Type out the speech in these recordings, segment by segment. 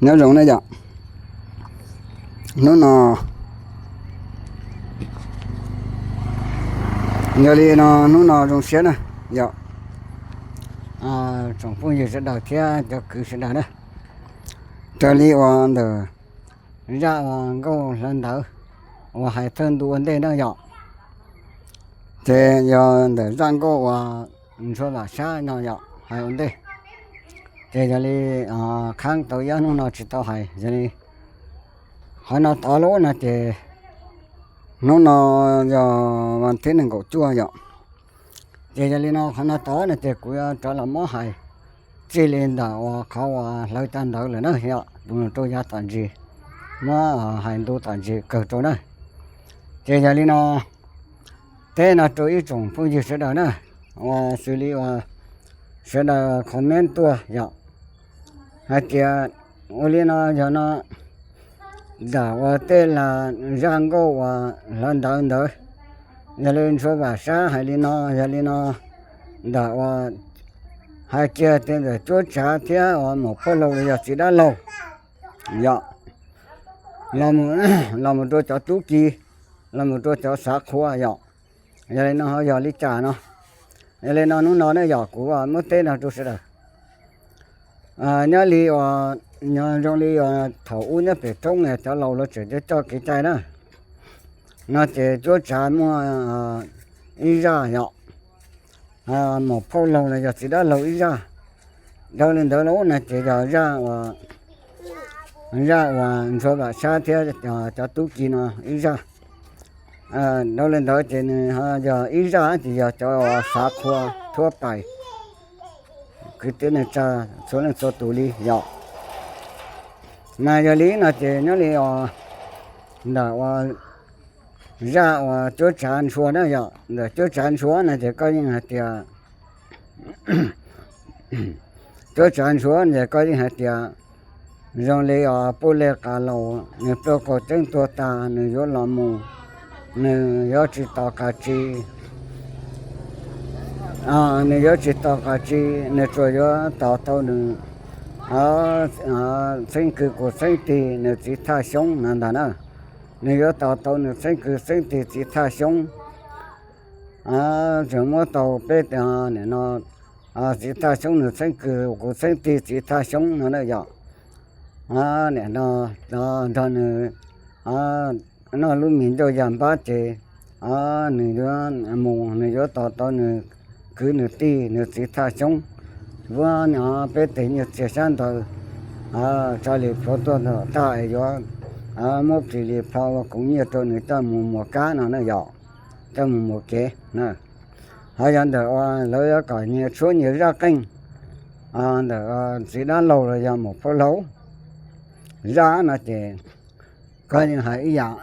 Nyob zoo na yom. Hnub no, yog li no hnub no zoo siab na yom. Tsoom phooj ywg sawv daws thiab cov kwv sawv daws na, raws li uas ntawm zaj uas nkauj hlawv ntawv uas hais thawj ntu ua ntej na yom, ces yog ntawm zaj nkauj uas ntsuag vam sab no yom hais ua ntej. Ces yog li khab tau ib ob hnub no tsis tau hais, yog li qhov no tod lub no ces hnub no yog vas thib nees nkaum cuaj yom. Ces yog li no qhov no tod no ces kuv yuav rov los muab hais txij li ntawm uas qhov uas hlawv cov ntawv lawm na yom, tus rau yav tom ntsis, muab hais ntu tom ntsis kawg rau na. Ces yog li no teb no rau ib tsoom phooj ywg sawv daws na, uas xws li uas sawv daws comment tuaj yom, hais tias ua li no yog no ntawm uas tej las zaj nkauj uas hlawv ntawv ntawd, yog li ntsuag vam sab hais li no, yog li no ntawm uas hais kiag tias ntawm cuab tsav thiab uas maum phauj laug los yog txiv dab laug yom, los mus rau cov tub ki, los mus rau cov xav qhua yom. Yog li no ho yog li cas no? Yog li no hnub no ne yog kuv muab teb no rau sawv daws. Nyob li uas, nyob zoo li uas thaum ub nyob pem roob cov laus lawv tseem coj coj kev cai na, no ces cuab tsav muaj ib zaj yom, maum phauj laug los yog txiv dab laug ib zaj. Dhau li ntawd lawm no ces yog zaj uas, zaj uas ntsuag vam sab thiab cov tub ki no ib zaj. Dhau li ntawd ces nws yog ib zaj ces yog cov uas xav qhua thuab pais kwv tij neej tsa txhua leej txhua tus li yom. Mas yog li no ces nyob li uas ntawm uas zaj uas cuab tsav ntshua na yom, ntawm cuab tsav ntshua no ces koj yeej hais tias, cuab tsav ntshua ces koj yeej hais tias zoo li uas puj lej qas laus nws pluaj kaus ceeb tuag tas nws yuav los mus, nws yuav tsis tos qas tsi, nws yuav tsis tos qas tsi, nws tsuas yuav tos tau nws txheeb kwv kum txheeb tig nws txiv Thaj Xyoob no ntag na. Nws yuav tos tau nws txheeb kwv txheeb tig txiv Thaj Xyoob, tseem muab tau peb nim no txiv Thaj Xyoob nws txheeb kwv kum txheeb tig txiv Thaj Xyoob no na yom. Nim no nrog nws noj lub me ncauj yag npab ces nws yuav mus, nws yuav tos tau nws kwv nws tij nws txiv Thaj Xyoob, vuab peb teg nyiaj txiag xyab ntawv, tso li plhuav tuaj tag es yuav muab plis li plho ua khoom nyiaj rau nws coj mus muas kab no na yom, coj mus muas kev na. Ho yog ntawm uas lawv yuav kom nyias tshuab nyias zaj qeej ntawm txiv dab laug los yog maum phauj laug zaj no ces koj yeej hais ib yam,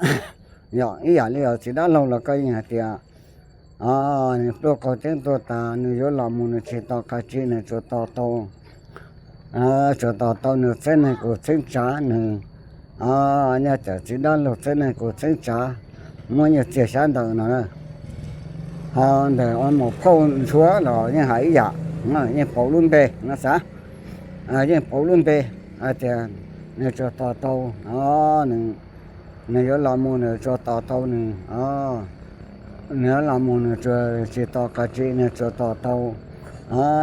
yog ib yam li os txiv dab laug los koj yeej hais tias nws pluaj kaus ceeb tuag tas nws yuav los mus nws tsis tos qas tsi nws tsuas tos tau, tsuas tos tau nws txheeb neeg kum txheeb tsav nws nyob cawm txiv dab laug txheeb neeg kum txheeb tsav, muab nyiaj txiag xyab ntawv no. Ho ntawm uas maum phauj ntshua los yeej hais ib yam, yeej pauv lub npe no xav, yeej pauv lub npe hais tias nws tsuas tos tau, nws yuav los mus nws tsuas tos tau nws, nws yuav los mus nws tsuas tsis tos qas tsi nws tsuas tos tau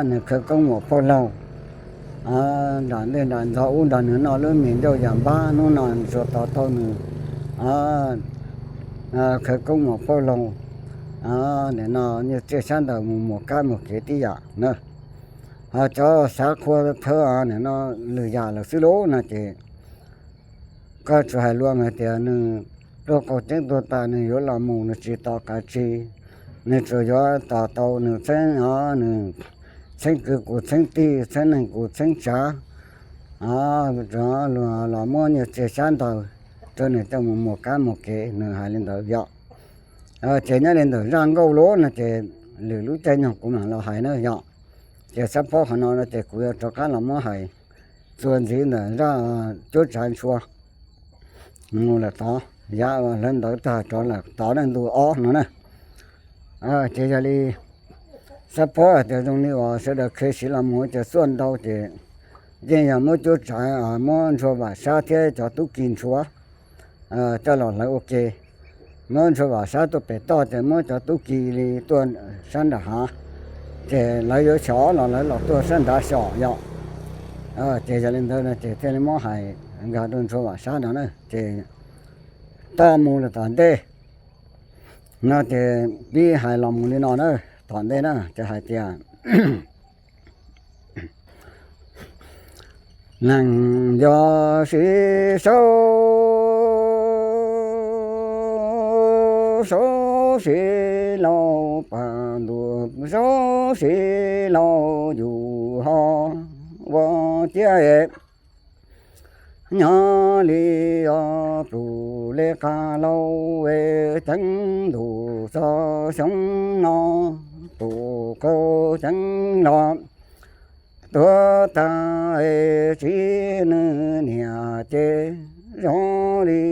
nws khawv koob maum phauj laug nram ntej nram ntxov ub nrog nws noj lub me ncauj yam npab hnub no nws tsuas tos tau nws khawv koob maum phauj laug nim no nyiaj txiag xyab ntawv mus muas kab mus kev tib yam na. Ho cov xav qhua thawb nim no lwm yam lawm xwb lauj no ces koj tsuas hais luag hais tias nws pluaj kaus ceeb tuag tas nws yuav los mus nws tsis tos qas tsi, nws tsuas yuav tos tau nws txheeb, nws txheeb kwv kum txheeb tij txheeb neeg kum txheeb tsav, los muab nyiaj txiag xyab ntawv rau nws coj mus muas kab mus kev nws hais li ntawd yom. Ces nyob li ntawm zaj nkauj lauj no ces lwm lub caij nyoog kuv mam los hais na yom. Ces xab phob qhov no no ces kuv yuav rov qab los muab hais txuas ntxiv ntawm zaj cuab tsav ntshua mus lawm tod, yav lawv ntawd tag rov lawm tod na ntu ob no na. Ces yog li xab phob hais tias zoo li uas sawv daws khev siv los mus ces txuaj ntau ces yeej yog muab cuab tsav, muab ntshua vam sab thiab cov tub ki ntshua coj los hlawv ua ke. Muab ntshua vam sab tuaj pem toj ces muab cov tub ki li tuaj sab nram hav, ces lawv yuav xyom los lawv los tuaj sab nrad xyom yom. Ces yog li ntawd no ces thiaj li muab hais nkag rau ntshua vam sab no na ces toj mus lawm tom ntej no ces pib hais los mus li no na, tom ntej na ces hais tias neeg yog siv saub, saub siv lauj, pam ntuj saub siv lauj yus ho ua ciav nyob li os pluj li qas lauj es ceeb ntuj txog xyoo no, tus qaug ceeb los tuag tag es tsis nws niam ces zoo li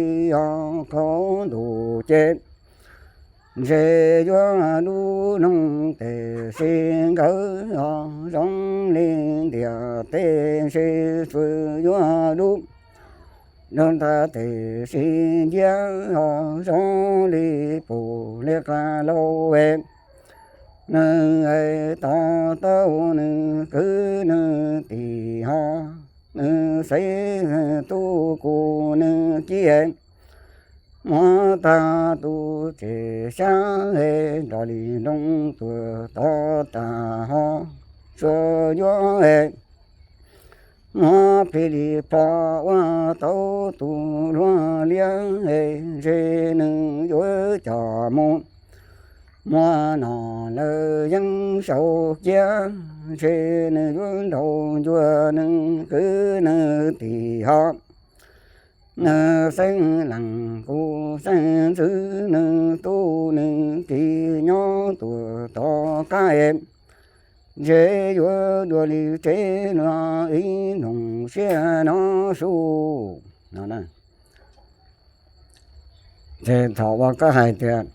os qaug ntuj ces ntshe yuav dub loog tes sis nkawd os zoo li ntiaj teb ntshe tsuas yuav dub loog tag tes sis nciab os zoo li pum li qas lauj es nws to taub nws kwv nws tij ho nws xeeb tub kuv nws kiv muab tag tus tsev xyab es nrog li nroo tuag tod tag ho tsuas yuav es muab plig li plho ua tau tus hluas liab es ntshe nws yuav coj mus muab noj lawm yeeb saum ciab ntshe nws yuav nraug ncua nws kwv nws tij ho nws xeeb leej kuv xeeb ntxwv nws tub nws kiv nyob tuaj tom qab es ntshe yuav dua li tsev luag ib nplooj siab no su no. Ces thaum uas koj hais tias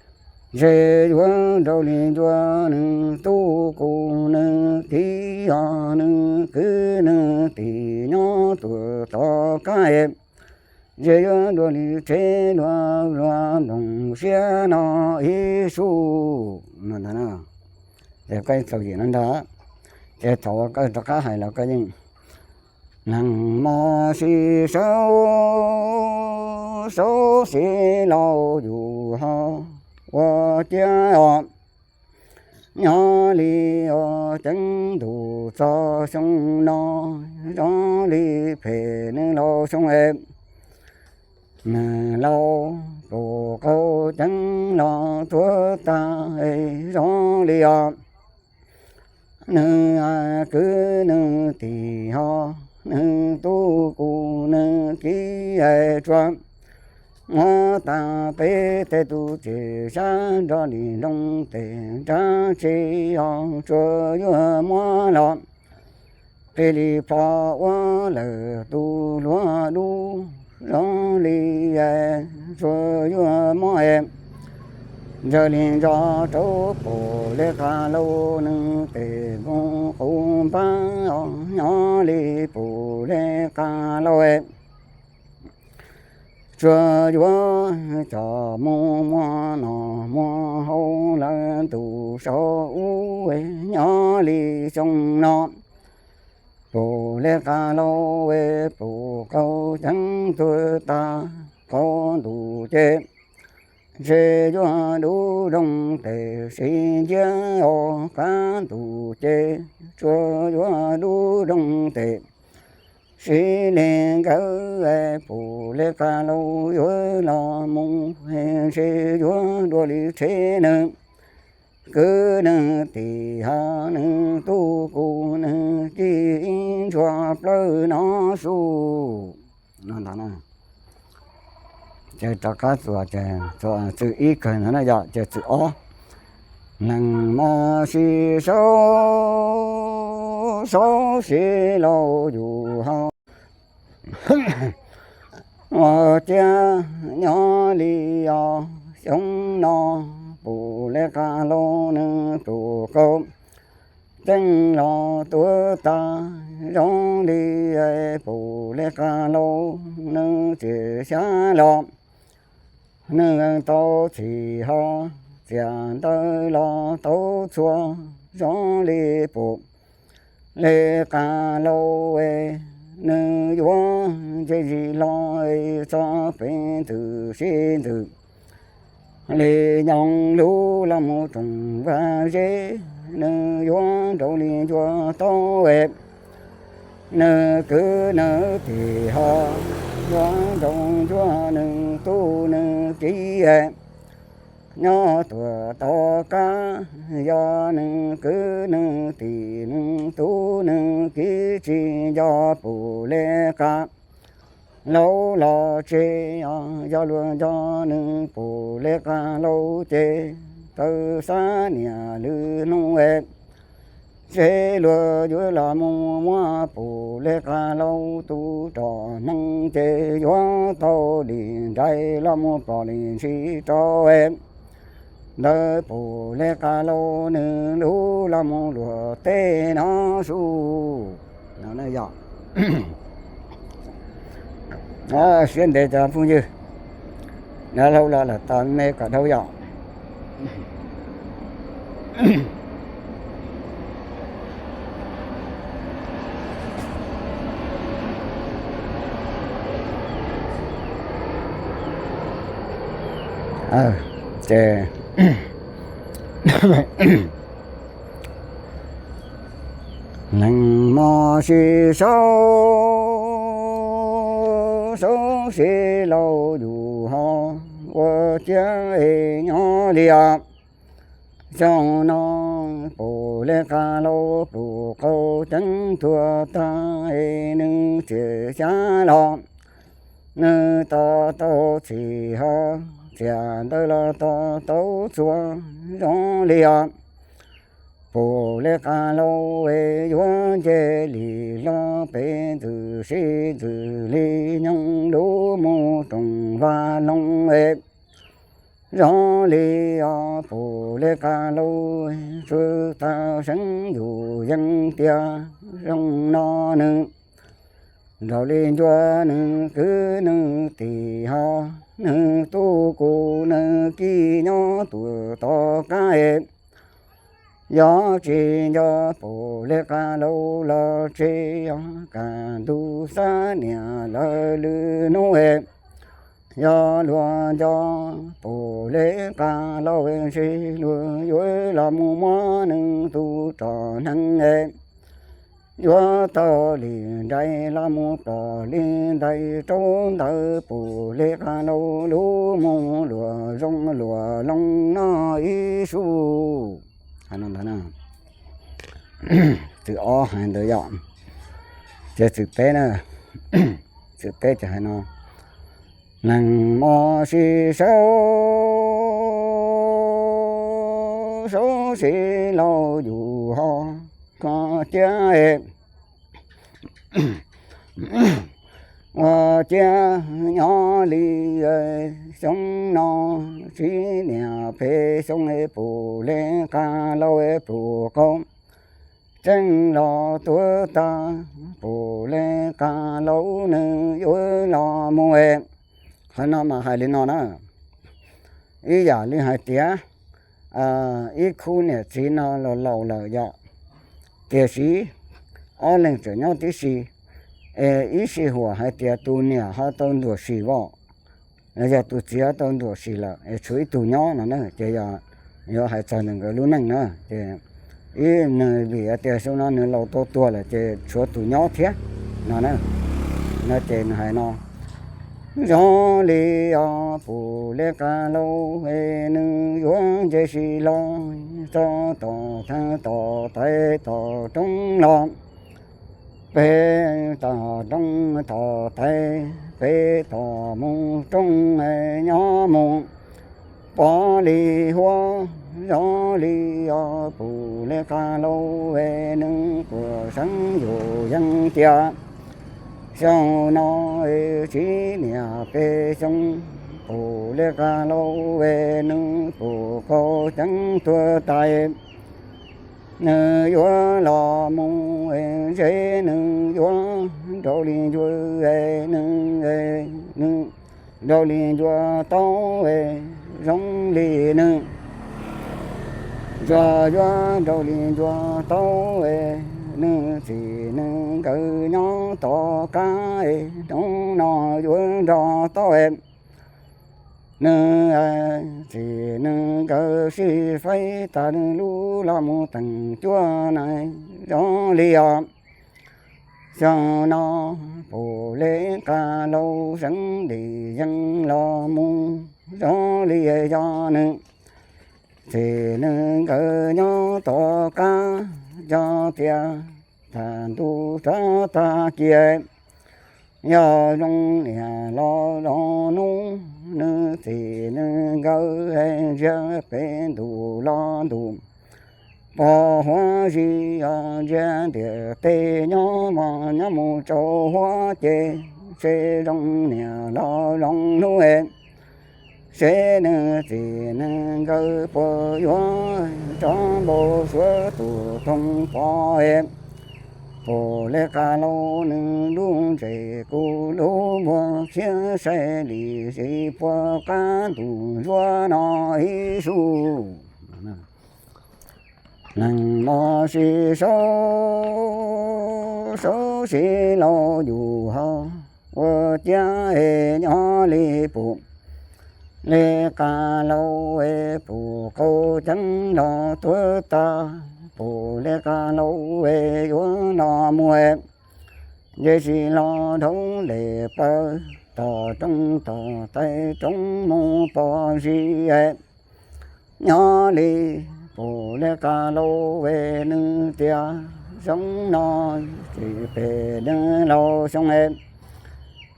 ntshe yuav nraug li ncua nws tub kuv nws kiv os nws kwv nws tij nyob tuaj tom qab es ntshe yuav dua li tsev luag luag nplooj siab no ib su no ntag. Ces koj txaus yim no ntag, ces thaum uas koj rov qab hais los koj yeej neeg mos siv saub, saub siv lauj yus ho ua ciav os nyob li os ceeb ntuj txog xyoo no zoo li phem nws laus xyoo es nws laus pluj qaug ceeb los tuag tag es zoo li os nws kwv nws tij ho nws tub kuv nws kiv tsuas muab tag peb tej tus tsev xyab nrog li nroo tes nrab tsev os tsuas yuav muab los plig li plho ua lawm tus hluas dub zoo li tsuas yuav muab es ntsawg li ntso rau pum li qas lauj nws tes mus qub npab os nyob li pum li qas lauj es tsuas yuav coj mus muab noj muab haus lawm ntuj saum ub nyob li xyoo no pum li qas lauj es pum qaug ceeb tuag tag qaug ntuj ces ntshe yuav dub loog tes sis nciab os qab ntuj ces tsuas yuav dub loog tes sib li nkawd pum li qas lauj yuav los mus ntshe yuav dua li tsev nws kwv nws tij ho nws tub kuv nws kiv ntshua plawg no su no ntag. Ces rov qab txuas ces txuas txwm ib kawg ntawd na yom, ces txwm ob neeg mos siv saub saub siv lauj yus ho ua ciav nyob li os. Xyoo no Pum Lej Qas Lauj nws tus qau ceeb los tuag tag zoo li. Pum Lej Qas Lauj nws txias xyab los nws tau txhim ho txias ntawv los tau txhua zoo li. Pum Lej Qas Lauj nws yuav nce zis los txog pem ntxwm sib ntxwm li nyoog lub los mus roos vaj zeb, nws yuav nraus li ncua tau nws kwv nws tij ho yuav nraus ncua nws tub nws kiv nyob tuam tom qab. Yog nws kwv nws tij nws tub nws kiv tsis nco Pum Lej Qas Lauj los tseg os. Yog luag nco nws Pum Lej Qas Lauj ces tawv xab niam lwm hnub es luag yuav los mus muab Pum Lej Qas Lauj tus roj hneev ces yuav tau dim nrais los mus pom li ntsis rau ntawm Pum Lej Qas Lauj nws lub los mus luag teb no su. Siab ntev cov phooj ywg, dab laug los lawm tas me kom dhau yom. Ces neeg mos sis saub, saub sis lauj yus ho ua ciav es nyob li os. Xyoo no Pum Lej Qas Lauj tus qau ceeb tuag tag es nws txias xyab los nws tos tau txhim ho txias ntawv los tos tau txhua zoo li os. Pum Lej Qas Lauj es yuav nce li los pem ntxwm sib ntxwm li nyoog lub mus roos vaj loog es zoo li os. Pum Lej Qas Lauj tsuas tas seev yus yeej tias zoo no nws nraus li ncua nws kwv nws tij ho nws tub kuv nws kiv nyob tuam tom qab es yog tsis nco Pum Lej Qas Lauj los tseg os. Kaj ntug xab niam lawv lwm hnub es yog luag nco Pum Lej Qas Lauj ntshe luag yuav los mus muab nws tus roj hneev es yuav tau li nrais los mus pom li ntais rau ntawm Pum Lej Qas Lauj lub mus luam zoo luam loo no ib su. Txwm ob hais ntawd yom. Ces txwm peb na, txwm peb ces hais no, neeg mos sis saub, saub sis lauj yus ho kho ciav ua ciav nyob li xyoo no tsis niam phem xyoo es Pum Lej Qas Lauj es tus qau ceeb los tuag tag, Pum Lej Qas Lauj nws yuav los mus es. Qhov no mas hais li no na, ib yam li hais tias ib khub niam txiv no los laus lawm yom, tiam sis ob leeg tseem nyob tib si, es ib sij huam hais tias tus niam ho tau ntuam sim os, yog tus txiv ho tau ntuam sim lawm es tshuav ib tug nyob no na, ces yog yuav hais txog ntawm nkawd lub neej na, ces ib nws vim tias xyoo no nws laus tau tuag lawm ces tshuav tus nyob thiab no na. No ces nws hais no, zoo li os Pum Lej Qas Lauj es nws yuav nce sis los txog tom thaj tom tais tom roob los, pem tom roob tom tais, pem tom mus roob nyob mus pov li huab zov li os. Pum li qas lauj es nws puas seev yus yees tias xyoo no es tsis niam peb xyoo. Pum li qas lauj es nws puas qaug ceev tuag tas, nws yuav los mus es ntshe nws yuav nraug li ncua, nws, nws nraug li ncua tau es zoo li nws, ntsuag yuav nraug li ncua tau es nws txiv nws nkawd nyob tom qab es hnub no yuav nrog tau es nws txiv nws nkawd sib faib tas, nws lub los mus teem cuaj na, zoo li os. Xyoo no pum li qas lauj seev li yees los mus zoo li yog nws txiv nws nkawd nyob tom qab, yog tias tag ntuj rov tag kis yog zoo niam los zoo hnub, nws txiv nws nkawd ntsia pem ntuj los ntuj pos huab zis os, ntsia ntiaj teb nyob mos nyob mus rau huab ces seb zoo niam los zoo hnub es seb nws txiv nws nkawd puas yuav rov npau suav tus thooj pov es pum li qas lauj nws lub ntsej kuv lub muag khiav saib li zis puag qab ntuj zuag no ib su. Neeg mos sib sau, sau sib laus yus ho ua ciav es nyob li pum li qas lauj es puas qaug ceev los tuag tas. Pum li qas lauj es yuav los mus es nce si los dhau lem plaws tom roob tom tais roob mus pos zis es nyob li pum li qas lauj es nws tias xyoo no tsis phem nws laus xyoo es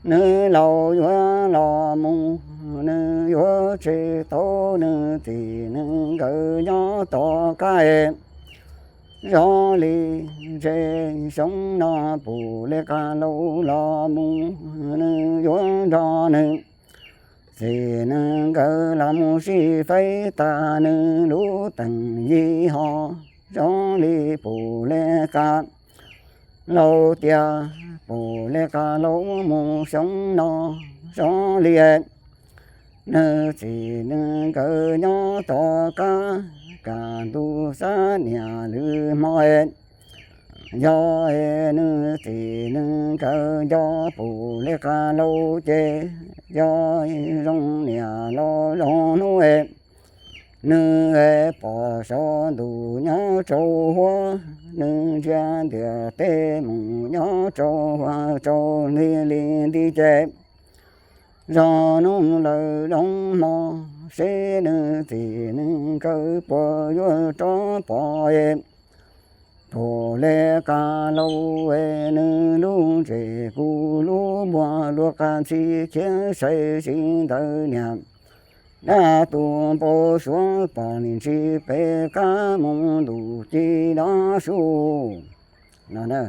nws laus yuav los mus, nws yuav tseg tau nws txiv nws nkawd nyob tom qab es zoo li ntshe xyoo no pum li qas lauj los mus nws yuav nrog nws txiv nws nkawd los mus sib faib tas, nws lub teem yig ho zoo li pum li qas lauj tias pum li qas lauj mus xyoo no zoo li nws txiv nws nkawd nyob tom qab, kaj ntug xab niam lwm hmo es yog nws txiv nws nkawd nco pum li qas lauj ces yog zoo niam los zoo hnub es nws pom saum ntuj nyob rau huab, nws ntsia ntiaj teb mus nyob rau huab rau nti li nti ces zoo hnub lawm zoo hmo seb nws txiv nws nkawd puas yuav rov pom es pum li qas lauj es nws lub ntsej kuv lub muag luag qab ntxhi khiav saib si ntawd niam dab tus npau suav pom li ntsis pem qab mus ntuj ci dab su no na.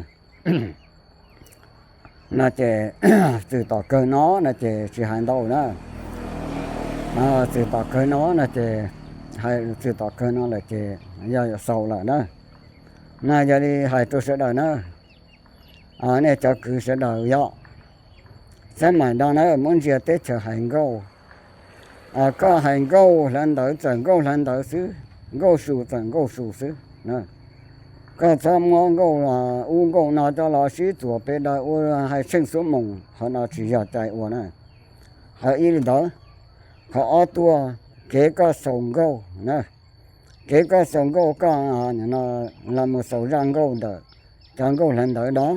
No ces txwm tom kawg no no ces tsis hais ntau na. Txwm tom kawg no no ces, hais txwm tom kawg no lawm ces yog xaus lawm na. No yog li hais rau sawv daws na, nej cov kwv sawv daws yog xab maim no na muab ntsia teb chaws hais nkauj, koj hais nkauj hlawv ntawv txawm nkauj hlawv ntawv xwb, nkauj su txawm nkauj su xwb. Koj txhob muab nkauj ub nkauj no coj los sib txuas peb daws ua hais tsheej xuab moos, qhov no tsis yog cai ua na. Hais ib li ntawd. Qhov ob tuaj, kev koj xaus nkauj na, kev koj xaus nkauj koj los mus xaus zaj nkauj ntawm cov nkauj hlawv ntawv no,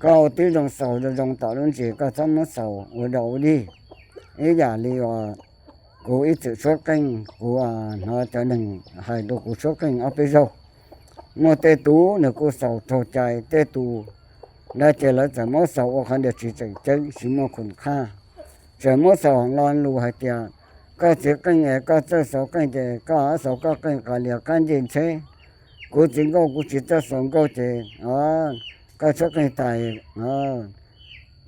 koj ua tib zoo xaus zoo zoo tom lub ntsis, koj txhob muab xaus ua dog ua dig. Ib yam li kuv ib txwm tshuab qeej, kuv hnov cov neeg hais rau kuv tshuab qeej ob peb zaug. Muaj tej tus nws kuj xaus raug cai, tej tus no ces lawv txawm muab xaus ua qhov tias tsis tseem ceeb, tsis muaj khoom qhaj, tseem muab xaus lo lus hais tias Koj txiv qeej es koj txawj xaus qeej ces koj xaus koj qeej qas lias qab ncej ntxheb. Kuv txiv nkauj kuv tsis txawj xaus nkauj ces koj tshuab qeej tas,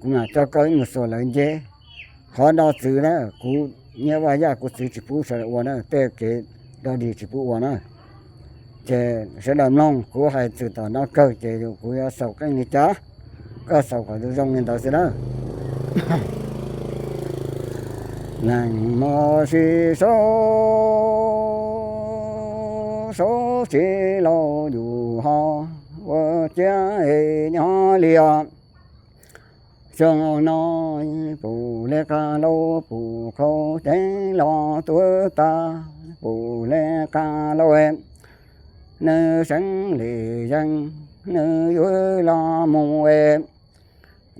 kuv mam coj koj ib mus xuas lawv nceb. Qhov no txwv na, kuv nyob Vaj Yaj kuv txwv tsis pub sawv daws ua na, tej kev dog dig tsis pub ua na. Ces sawv daws mloog kuv hais txwm tom no kawg ces kuv yuav xaus qeej li cas, koj xaus kom zoo li ntawd xwb na. Neeg mos sis saub, saub tsis laus yus ho ua ciav es nyob li os. Xyoo no pum li qas lauj pum qaug ceev los tuag tas, pum li qas lauj, nws seev li yees, nws yuav los mus es,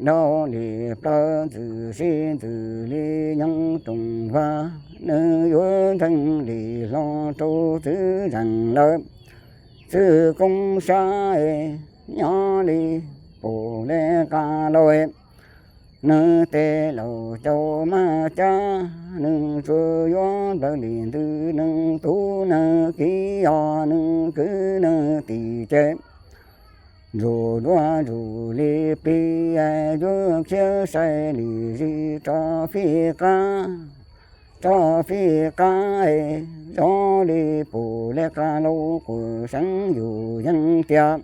dau li plaws ntxwm sib ntxwm li nyoog toom vaj, nws yuav ntxeev li hlo rau txwv zeem lawm. Txwv koob sab es nyob li pum li qas lauj, nws tes laus caum maj cab, nws tsuas yuav nplawg li ntws, nws tub nws kiv os, nws kwv nws tij ces ntsuj duav ntsuj li plig, yuav khiav sai li zis rov fij qab, rov fij qab es zoo li pum li qas lauj quas seev yus yeej tias,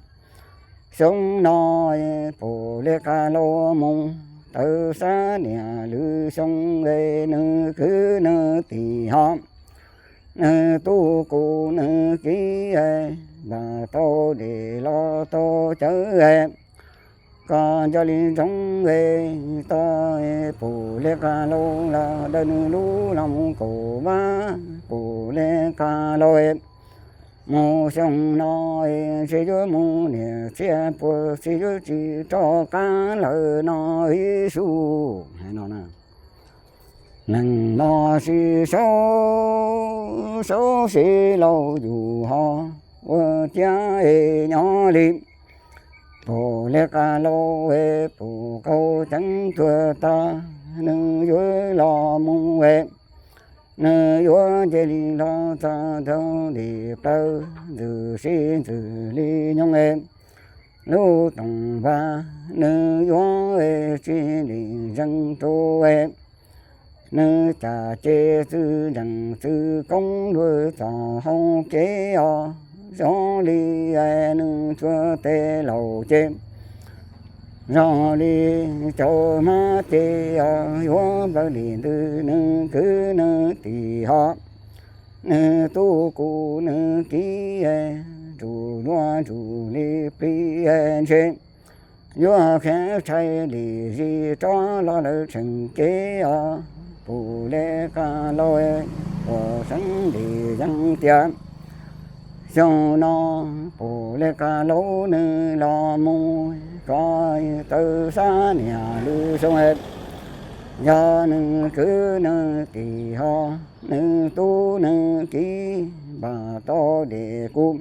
xyoo no pum li qas lauj mus tawm xab niam lwm xyoo es nws kwv nws tij ho, nws tub kuv nws kiv npaj tau dej los tau cawv, koj nco li ntsoov es tau pum li qas lauj los dawm nws lub los mus kaum vaj pum li qas lauj, mus xyoo no es ntshe yuav mus niam txiaj puag txhij yuav tsis rov qab lawm no ib sub. Neeg mos sis saub, saub sis laus yus ho ua ciav es nyob li pum li qas lauj es pum qaug ceev tuag tas, nws yuav los mus es, nws yuav nce li los txog rau li plaws ntxwm sib ntxwm li nyoog es, lub toom vaj nws yuav tsis li zeem rau es, nws cas ces txwv zeem txwv koob luag txoj hau kev os, zoo li nws tsuas tes laus ces zoo li caum maj ces yuav nplawg li ntws, nws kwv nws tij ho, nws tub kuv nws kiv ntsuj duav ntsuj li plig ntshe yuav khiav sai li zis rov los lawm tseem kev os, pum li qas lauj, quas seev li yeej tias, xyoo no pum li qas lauj nws los mus koj tawm xab niam lwm xyoo, yog nws kwv nws tij ho, nws tub nws kiv npaj tau dej kuv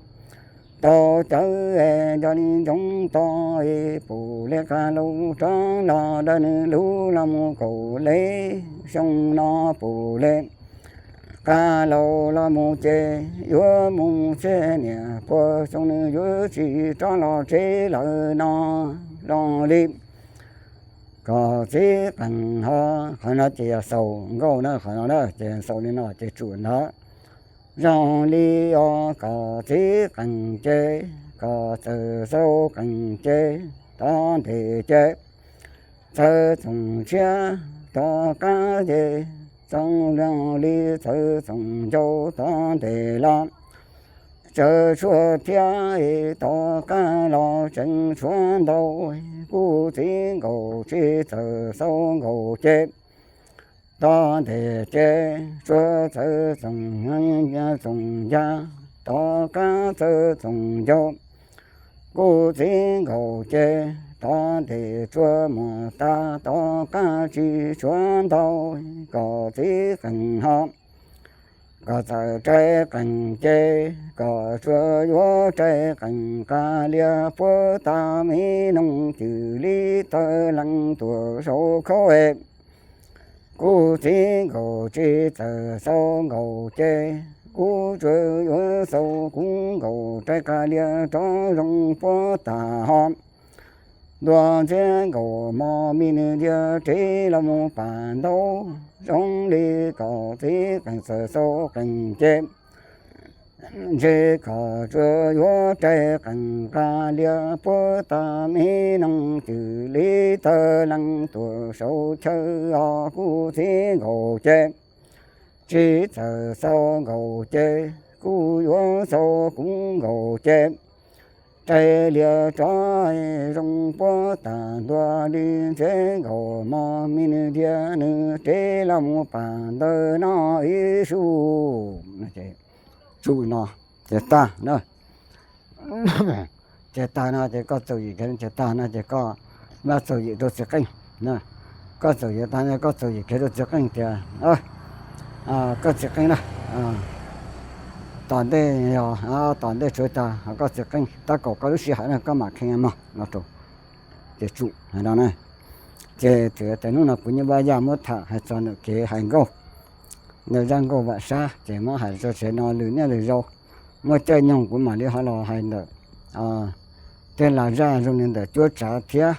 tau cawv, nco li ntsoov tau pum li qas lauj rov los dawm nws lub los mus kaum li xyoo no pum li qas lauj los mus ces yuav mus txhiab niam puag xyoo nws yuav tsis rov los tsev lawm no zoo li. Koj txiv qeej ho, qhov no ces yog xaus nkauj na, qhov no na ces xaus li no ces tsum ntawd. Zoo li os koj txiv qeej ces, koj txawj xaus qeej ces, tov ntej ces txawj txoom tshiab, tom qab ces txoom zoo li txawj txoom ncau, tov ntej los txawj tshuab thiab, tom qab los tseem tshuab ntau. Kuv txiv nkaus tsis txawj xaus nkaus ces, tov ntej ces tsuas txawj txoom, txoom ncau, tom qab txawj txoom ncau. Kuv txiv nkaus ces tov ntej tsuas muaj tas, tom qab tsis tshuab ntau. Koj txiv qeej ho, koj txawj rais qeej ces, koj tsuas yuav rais qeej qas lias puag ta, me noog cwm li tawg leej tuaj saum khaub es, Kuv txiv nkaus tsis txawm xaus nkaus ces, kuv tsuas yuav xaus kuv nkaus rais qas lias rov zoo puab tag hov. Ntuas ntxiab nkaus mos mis nws tias res los mus pam ntau, zoo li kom txiv qeej txawm xaus qeej ces, ntshe kom tsuas yuav rais qeej qas lias puab tag me noog twm li tawg leej tuam saum chaw os. Kuv txiv nkaus ces, tsis txawm xaus nkaus ces, kuv yuav xaus kuv nkaus ces, rais lias rov zoo puab tag ntua li ntxiab nkaus mos mis nws tias nws res los mus pam ntawm no ib su. Tsum no ces tag na. Ces tag no ces koj txaus yim kiag, ces tag no ces koj mam txaus yim rau txiv qeej. Koj txaus yim tag no koj txaus yim kiag rau txiv qeej tias, koj txiv qeej na, tom ntej yog, tom ntej tshuav tag, koj txiv qeej tab kaum koj lub sij hawm na koj mam kheej mog no rau. Ces tsum hais no na. Ces txawm tias hnub no kuv nyuj Vaj Yaj muab tham hais txog ntawm kev hais nkauj, ntawm zaj nkauj Vam Sab ces muab hais tso tseg no lwm niaj lwm zaus. Muaj caij nyoog kuv mam li ho los hais ntawm tej las zaj zoo li ntawm cuab tsav thiab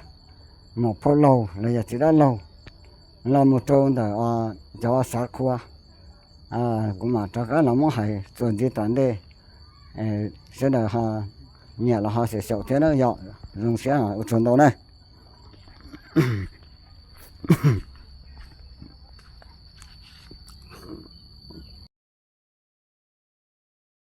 mus phauj laug los yog txiv dab laug, los mus rau ntawm cov xav qhua, kuv mam rov qab los muab hais txuas ntxiv tom ntej. Sawv daws ho nyiam los ho xyaum xyaum thiab na, yog zoo siab ua tsaug ntau na.